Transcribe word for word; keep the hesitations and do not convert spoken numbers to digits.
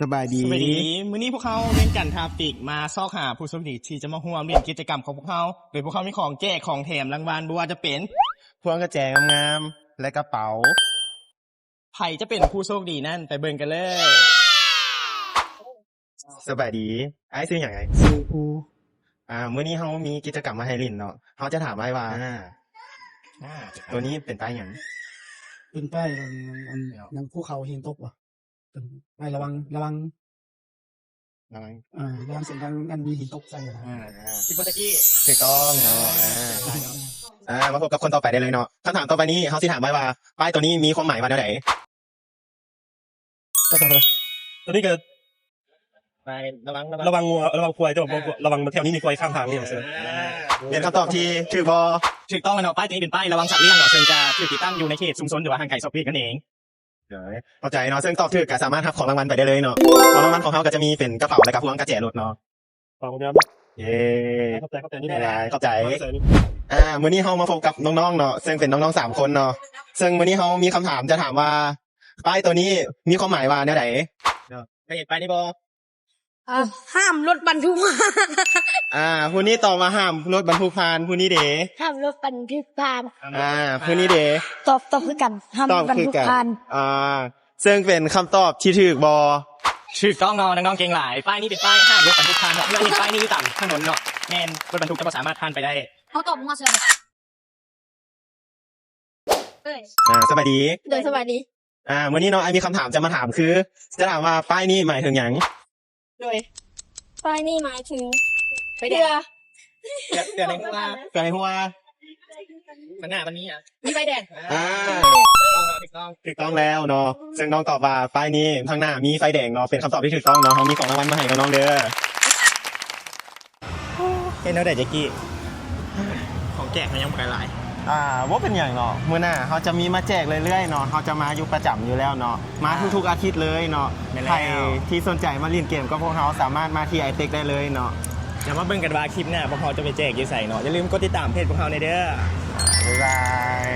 สบายดี สวัสดี มื้อนี้พวกเฮาเล่นกันทราฟฟิกมาซอกหาผู้โชคดีที่จะมาร่วมเล่นกิจกรรมของพวกเฮา โดยพวกเฮามีของแจกของแถมรางวัล บ่ว่าจะเป็นพวงกุญแจงามๆ และกระเป๋า ไผจะเป็นผู้โชคดีนั้นไปเบิ่งกันเลย สบายดี อ้ายชื่อหยังไง ชื่อภู อ่า มื้อนี้เฮามีกิจกรรมมาให้เล่นเนาะ เฮาจะถามอ้ายว่า อ่า อ่า ตัวนี้เป็นป้ายหยัง เป็นป้ายอัน อัน อันหยัง ภูเขาหินตกบ่ เป็นป้ายระวัง ระวัง ระวัง อ่า ระวังเส้นทางนั้นมีหินตกใส่นะ อ่า อ่า คิดว่าตะกี้ ถูกต้องเนาะ อ่า อ่า มาพบกับคนต่อไปได้เลยเนาะ คำถามต่อไปนี้เฮาสิถามอ้ายว่า ป้ายตัวนี้มีความหมายว่าแนวใด ก็ตอนนั้น ตัวนี้ก็ ไประวัง ระวัง ระวังงัว ระวังควาย เจ้า อ่า ระวังแถวนี้มีควายข้างทางนี่ อ่า เป็นคำตอบที่ถูกบ่ ถูกต้องแล้วเนาะ ป้ายตัวนี้เป็นป้ายระวังสัตว์เลี้ยงเนาะ ซึ่งจะถูกติดตั้งอยู่ในเขตชุมชนหรือว่าห่างไกลซอกเล็กนั่นเอง เดี๋ยว เข้าใจเนาะ ซึ่งตอบถูกก็สามารถรับของรางวัลไปได้เลยเนาะ ของรางวัลของเฮาก็จะมีเป็นกระเป๋าและก็พวงกุญแจรถเนาะ ขอบคุณครับ เย้ ขอบใจ ขอบใจนี่แหละ บ๊ายบาย ขอบใจ ขอบใจนี่ อ่า มื้อนี้เฮามาพบกับน้องๆ เนาะ ซึ่งเป็นน้องๆ สามคนเนาะ ซึ่งมื้อนี้เฮามีคำถามจะถามว่า ป้ายตัวนี้มีความหมายว่าแนวใด เนาะ เคยเห็นป้ายนี้บ่ อ่า ห้ามรถบรรทุก อ่า ผู้นี้ตอบว่าห้ามรถบรรทุกผ่าน ผู้นี้เด้ ห้ามรถบรรทุกผ่าน อ่า ผู้นี้เด้ ตอบ ตอบคือกัน ห้ามรถบรรทุกผ่าน อ่า ซึ่งเป็นคำตอบที่ถูกบ่ ถูกต้องเนาะ น้องๆ เก่งหลาย ป้ายนี้เป็นป้ายห้ามรถบรรทุกผ่านเนาะ เพื่อเห็นป้ายนี้อยู่ตามถนนเนาะ แม่นรถบรรทุกจะบ่สามารถผ่านไปได้ เขาตอบมั่วซั่ว เอ้ย อ่า สบายดี โดย สบายดี อ่า มื้อนี้เนาะ อ้ายมีคำถามจะมาถามคือ จะถามว่าป้ายนี้หมายถึงหยัง โดย ป้ายนี้หมายถึง ไฟแดง เตือน เตือนในหัว เตือนในหัว ข้างหน้ามันมีอ่ะ มีไฟแดง อ่า ถูกต้อง ถูกต้องแล้วเนาะ ซึ่งน้องตอบว่าป้ายนี้ข้างหน้ามีไฟแดงเนาะ เป็นคำตอบที่ถูกต้องเนาะ เฮามีของรางวัลมาให้น้องๆ เด้อ เฮ็ดแนวใดแจ๊กกี้ ของแจกมันยังบ่หลาย อ่า บ่เป็นหยังเนาะ มื้อหน้าเฮาจะมีมาแจกเรื่อยๆ เนาะ เฮาจะมาอยู่ประจำอยู่แล้วเนาะ มาทุกๆ อาทิตย์เลยเนาะ แม่นแล้ว ใครที่สนใจมาเล่นเกมกับพวกเฮาสามารถมาที่ไอเต็กได้เลยเนาะ เดี๋ยวมาเบิ่งกันว่าคลิปหน้าพวกเฮาจะไปแจกอยู่ไสเนาะ อย่าลืมกดติดตามเพจพวกเฮาแน่เด้อ บ๊ายบาย